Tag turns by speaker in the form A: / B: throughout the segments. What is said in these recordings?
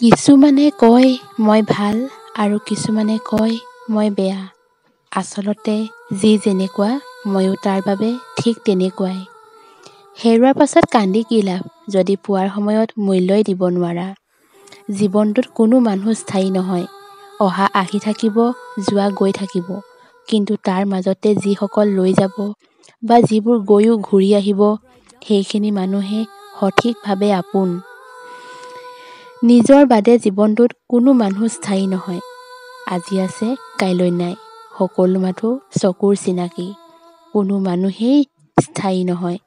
A: কিছুমানে কয় মই ভাল আৰু কিছুমানে কয় মই বেয়া। আচলতে যি যেনেকুৱা ময়ো তাৰ বাবে ঠিক তেনেকুৱাই। হেৰুৱাৰ পাছত কান্দি কি লাভ যদি পোৱাৰ সময়ত মূল্যই দিব নোৱাৰা। জীৱনটোত কোনো মানুহ স্থায়ী নহয়। অহা আহি থাকিব, যোৱা গৈ থাকিব। কিন্তু তাৰ মাজতে যিসকল ৰৈ যাব বা যিবোৰ গৈও ঘূৰি আহিব সেইখিনি মানুহে সঠিকভাৱে আপোন। নিজৰ বাদে জীৱনটোত কোনো মানুহ স্থায়ী নহয়। আজি আছে কাইলৈ নাই। সকলো মাথো চকুৰ চিনাকি। কোনো মানুহেই স্থায়ী নহয়।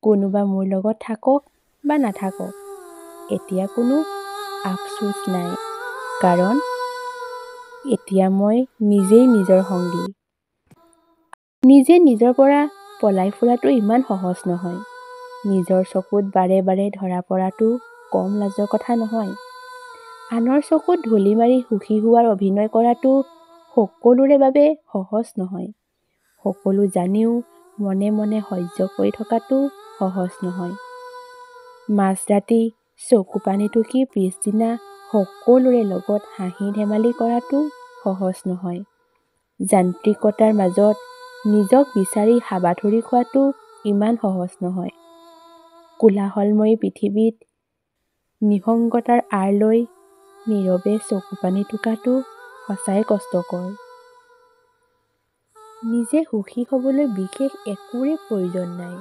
A: কোনোবা মোৰ লগত থাকক বা নাথাকক এতিয়া কোনো আফচোচ নাই। কাৰণ এতিয়া মই নিজেই নিজৰ সংগী। নিজে নিজৰ পৰা পলাই ফুৰাটো ইমান সহজ নহয়। নিজৰ চকুত বাৰে বাৰে ধৰা পৰাটো কম লাজৰ কথা নহয়। আনৰ চকুত ধূলি মাৰি সুখী হোৱাৰ অভিনয় কৰাটো সকলোৰে বাবে সহজ নহয়। সকলো জানিও মনে মনে সহ্য কৰি থকাটো সহজ নহয়। মাজৰাতি চকুপানী টুকি পিছদিনা সকলোৰে লগত হাঁহি ধেমালি কৰাটো সহজ নহয়। যান্ত্ৰিকতাৰ মাজত নিজক বিচাৰি হাবাথুৰি খোৱাটো ইমান সহজ নহয়। কোলাহলময়ী পৃথিৱীত নিসংগতাৰ আঁৰ লৈ নীৰৱে চকুপানী টুকাটো সঁচাই কষ্টকৰ। নিজে সুখী হ'বলৈ বিশেষ একোৰে প্ৰয়োজন নাই।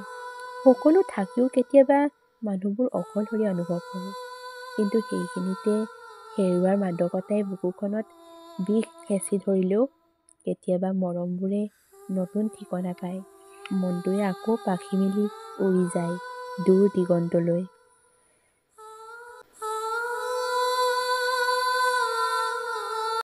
A: সকলো থাকিও কেতিয়াবা মানুহবোৰ অকলশৰীয়া অনুভৱ হয়। কিন্তু সেইখিনিতে হেৰুৱাৰ মাদকতাই বুকুখনত বিষ হেঁচি ধৰিলেও কেতিয়াবা মৰমবোৰে নতুন ঠিকনা পায়। মনটোৱে আকৌ পাখি মেলি উৰি যায় দূৰ দিগন্তলৈ।